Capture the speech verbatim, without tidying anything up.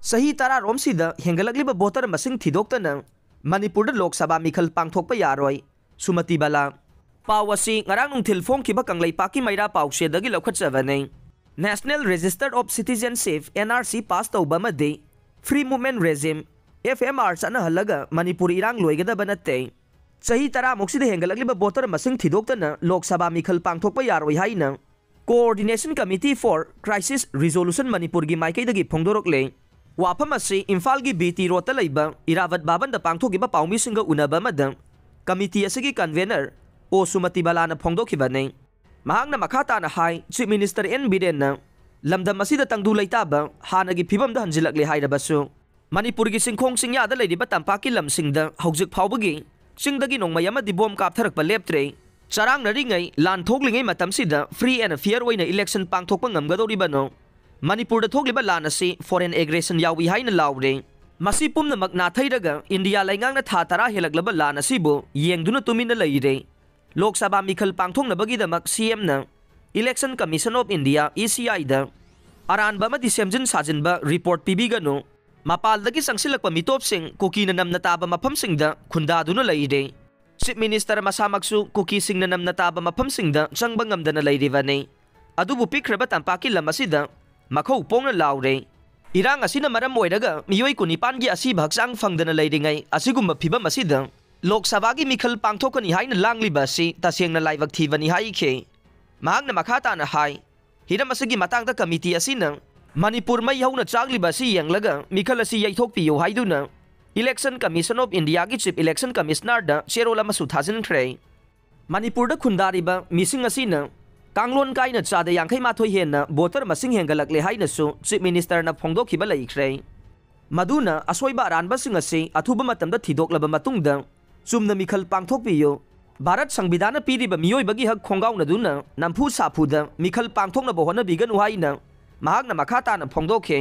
ꯆꯍꯤ ꯇꯔꯥꯔꯣꯝꯁꯤꯗ ꯍꯦꯟꯒꯠꯂꯛꯂꯤꯕ ꯚꯣꯇꯔ ꯃꯁꯤꯡ ꯊꯤꯗꯣꯛꯇꯅ ꯃꯅꯤꯄꯨꯔꯗ ꯂꯣꯛ ꯁꯚꯥ ꯃꯤꯈꯜ ꯄꯥꯡꯊꯣꯛꯄ ꯌꯥꯔꯣꯏ, ꯁꯨꯃꯇꯤ ꯕꯂꯥ꯫ ꯄꯥꯎ ꯑꯁꯤ ꯉꯔꯥꯡ ꯅꯨꯡꯊꯤꯜ ꯐꯣꯡꯈꯤꯕ ꯀꯪꯂꯩꯄꯥꯛꯀꯤ ꯃꯩꯔꯥ ꯄꯥꯎꯆꯦꯗꯒꯤ ꯂꯧꯈꯠꯆꯕꯅꯤ꯫ National Register of Citizenship, N R C, pass ꯇꯧꯕ ꯑꯃꯗꯤ Free Movement Regime, F M R, ꯆꯠꯅꯍꯜꯂꯒ Manipur ꯏꯔꯥꯡ ꯂꯣꯏꯒꯗꯕ ꯅꯠꯇꯦ꯫ ꯆꯍꯤ ꯇꯔꯥꯃꯨꯛꯁꯤꯗ ꯍꯦꯟꯒꯠꯂꯛꯂꯤꯕ ꯚꯣꯇꯔ ꯃꯁꯤꯡ ꯊꯤꯗꯣꯛꯇꯅ ꯂꯣꯛ ꯁꯚꯥ ꯃꯤꯈꯜ ꯄꯥꯡꯊꯣꯛꯄ ꯌꯥꯔꯣꯏ ꯍꯥꯏꯅ Coordination Committee for Crisis Resolution ꯃꯅꯤꯄꯨꯔꯒꯤ ꯃꯥꯏꯀꯩꯗꯒꯤ ꯐꯣꯡꯗꯣꯔꯛꯂꯦ꯫ ꯋꯥꯐꯝ ꯑꯁꯤ ꯏꯝꯐꯥꯜꯒꯤ ꯕꯤ ꯇꯤ ꯔꯣꯗꯇ ꯂꯩꯕ ꯏꯔꯥꯕꯠ ꯚꯕꯟꯗ ꯄꯥꯡꯊꯣꯛꯈꯤꯕ ꯄꯥꯎꯃꯤꯁꯤꯡꯒ ꯎꯅꯕ ꯑꯃꯗ ꯀꯃꯤꯇꯤ ꯑꯁꯤꯒꯤ ꯀꯟꯚꯦꯅꯔ ꯑꯣ ꯁꯨꯃꯇꯤ ꯕꯂꯥꯅ ꯐꯣꯡꯗꯣꯛꯈꯤꯕꯅꯤ꯫ ꯃꯍꯥꯛꯅ ꯃꯈꯥ ꯇꯥꯅ ꯍꯥꯏ, ꯆꯤꯐ ꯃꯤꯅꯤꯁꯇꯔ ꯑꯦꯟ ꯕꯤꯔꯦꯟꯅ ꯂꯝꯗꯝ ꯑꯁꯤꯗ ꯇꯪꯗꯨ ꯂꯩꯇꯥꯕ ꯍꯥꯟꯅꯒꯤ ꯐꯤꯕꯝꯗ ꯍꯟꯖꯤꯜꯂꯛꯂꯦ ꯍꯥꯏꯔꯕꯁꯨ, ꯃꯅꯤꯄꯨꯔꯒꯤ ꯆꯤꯡꯈꯣꯡ ꯆꯤꯡꯌꯥꯗ ꯂꯩꯔꯤꯕ ꯇꯝꯄꯥꯛꯀꯤ ꯂꯝꯁꯤꯡꯗ ꯍꯧꯖꯤꯛ ꯐꯥꯎꯕꯒꯤ ꯆꯤꯡꯗꯒꯤ ꯅꯣꯡꯃꯩ ꯑꯃꯗꯤ ꯕꯣꯝ ꯀꯥꯞꯊꯔꯛꯄ ꯂꯦꯞꯇ꯭ꯔꯦ꯫ ꯆꯔꯥꯡꯅꯔꯤꯉꯩ, ꯂꯥꯟ ꯊꯣꯛꯂꯤꯉꯩ ꯃꯇꯝꯁꯤꯗ free and fair ꯑꯣꯏꯅ election ꯄꯥꯡꯊꯣꯛꯄ ꯉꯝꯒꯗꯧꯔꯤꯕꯅꯣ? ꯃꯅꯤꯄꯨꯔꯗ ꯊꯣꯛꯂꯤꯕ ꯂꯥꯟ ꯑꯁꯤ foreign aggression ꯌꯥꯎꯏ ꯍꯥꯏꯅ ꯂꯥꯎꯔꯦ꯫ ꯃꯁꯤ ꯄꯨꯝꯅꯃꯛ ꯅꯥꯊꯩꯔꯒ ꯏꯟꯗꯤꯌꯥ ꯂꯩꯉꯥꯛꯅ ꯊꯥ ꯇꯔꯥ ꯍꯦꯜꯂꯛꯂꯕ ꯂꯥꯟ ꯑꯁꯤꯕꯨ ꯌꯦꯡꯗꯨꯅ ꯇꯨꯃꯤꯟꯅ ꯂꯩꯔꯦ꯫ ꯂꯣꯛ ꯁꯚꯥ ꯃꯤꯈꯜ ꯄꯥꯡꯊꯣꯛꯅꯕꯒꯤꯗꯃꯛ ꯁꯤ ꯑꯦꯝꯅ Election Commission of India, E C I, ꯗ ꯑꯔꯥꯟꯕ ꯑꯃꯗꯤ ꯁꯦꯝꯖꯤꯟ ꯁꯥꯖꯤꯟꯕ ꯔꯤꯄꯣꯔꯠ ꯄꯤꯕꯤꯒꯅꯨ꯫ ꯃꯄꯥꯜꯗꯒꯤ ꯆꯪꯁꯤꯜꯂꯛꯄ ꯃꯤꯇꯣꯞꯁꯤꯡ ꯀꯨꯀꯤꯅ ꯅꯝꯅ ꯇꯥꯕ ꯃꯐꯝꯁꯤꯡꯗ ꯈꯨꯟꯗꯥꯗꯨꯅ ꯂꯩꯔꯦ꯫ ꯆꯤꯐ ꯃꯤꯅꯤꯁꯇꯔ ꯃꯁꯥꯃꯛꯁꯨ ꯀꯨꯀꯤꯁꯤꯡꯅ ꯅꯝꯅ ꯇꯥꯕ ꯃꯐꯝꯁꯤꯡꯗ ꯆꯪꯕ ꯉꯝꯗꯅ ꯂꯩꯔꯤꯕꯅꯤ꯫ ꯑꯗꯨꯕꯨ ꯄꯤꯛꯈ꯭ꯔꯕ ꯇꯝꯄꯥꯛꯀꯤ ꯂꯝ ꯑꯁꯤꯗ ꯃꯈꯧ ꯄꯣꯡꯅ ꯂꯥꯎꯔꯦ꯫ ꯏꯔꯥꯡ ꯑꯁꯤꯅ ꯃꯔꯝ ꯑꯣꯏꯔꯒ ꯃꯤꯑꯣꯏ ꯀꯨꯟꯅꯤꯄꯥꯟꯒꯤ ꯑꯁꯤꯕ ꯍꯛꯆꯥꯡ ꯐꯪꯗꯅ ꯂꯩꯔꯤꯉꯩ, ꯑꯁꯤꯒꯨꯝꯕ ꯐꯤꯕꯝ ꯑꯁꯤꯗ ꯂꯣꯛ ꯁꯚꯥꯒꯤ ꯃꯤꯈꯜ ꯄꯥꯡꯊꯣꯛꯀꯅꯤ ꯍꯥꯏꯅ ꯂꯥꯡꯂꯤꯕ ꯑꯁꯤ ꯇꯁꯦꯡꯅ ꯂꯥꯏꯕꯛ ꯊꯤꯕꯅꯤ ꯍꯥꯏꯈꯤ꯫ ꯃꯍꯥꯛꯅ ꯃꯈꯥ ꯇꯥꯅ ꯍꯥꯏ, ꯍꯤꯔꯝ ꯑꯁꯤꯒꯤ ꯃꯇꯥꯡꯗ ꯀꯃꯤꯇꯤ ꯑꯁꯤꯅ ꯃꯅꯤꯄꯨꯔ ꯃꯩ ꯍꯧꯅ ꯆꯥꯛꯂꯤꯕ ꯑꯁꯤ ꯌꯦꯡꯂꯒ ꯃꯤꯈꯜ ꯑꯁꯤ ꯌꯩꯊꯣꯛꯄꯤꯌꯨ ꯍꯥꯏꯗꯨꯅ Election Commission of Indiaꯒꯤ Chief Election Commissionerꯗ ꯆꯦꯔꯣꯜ ꯑꯃꯁꯨ ꯊꯥꯖꯤꯟꯈ꯭ꯔꯦ꯫ ꯃꯅꯤꯄꯨꯔꯗ ꯈꯨꯟꯗꯥꯔꯤꯕ ꯃꯤꯁꯤꯡ ꯑꯁꯤꯅ ꯀꯥꯡꯂꯣꯟ ꯀꯥꯏꯅ ꯆꯥꯗ ꯌꯥꯡꯈꯩ ꯃꯥꯊꯣꯏ ꯍꯦꯟꯅ ꯚꯣꯇꯔ ꯃꯁꯤꯡ ꯍꯦꯟꯒꯠꯂꯛꯂꯦ ꯍꯥꯏꯅꯁꯨ ꯆꯤꯐ ꯃꯤꯅꯤꯁꯇꯔꯅ ꯐꯣꯡꯗꯣꯛꯈꯤꯕ ꯂꯩꯈ꯭ꯔꯦ꯫ ꯃꯗꯨꯅ ꯑꯁꯣꯏꯕ ꯑꯔꯥꯟꯕꯁꯤꯡ ꯑꯁꯤ ꯑꯊꯨꯕ ꯃꯇꯝꯗ ꯊꯤꯗꯣꯛꯂꯕ ꯃꯇꯨꯡꯗ ꯆꯨꯝꯅ ꯃꯤꯈꯜ ꯄꯥꯡꯊꯣꯛꯄꯤꯌꯨ꯫ ꯚꯥꯔꯠ ꯁꯪꯕꯤꯙꯥꯟꯅ ꯄꯤꯔꯤꯕ ꯃꯤꯑꯣꯏꯕꯒꯤ ꯍꯛ ꯈꯣꯡꯒꯥꯎꯅꯗꯨꯅ ꯅꯝꯐꯨ ꯁꯥꯐꯨꯗ ꯃꯤꯈꯜ ꯄꯥꯡꯊꯣꯛꯅꯕ ꯍꯣꯠꯅꯕꯤꯒꯅꯨ ꯍꯥꯏꯅ ꯃꯍꯥꯛꯅ ꯃꯈꯥ ꯇꯥꯅ ꯐꯣꯡꯗꯣꯛꯈꯤ꯫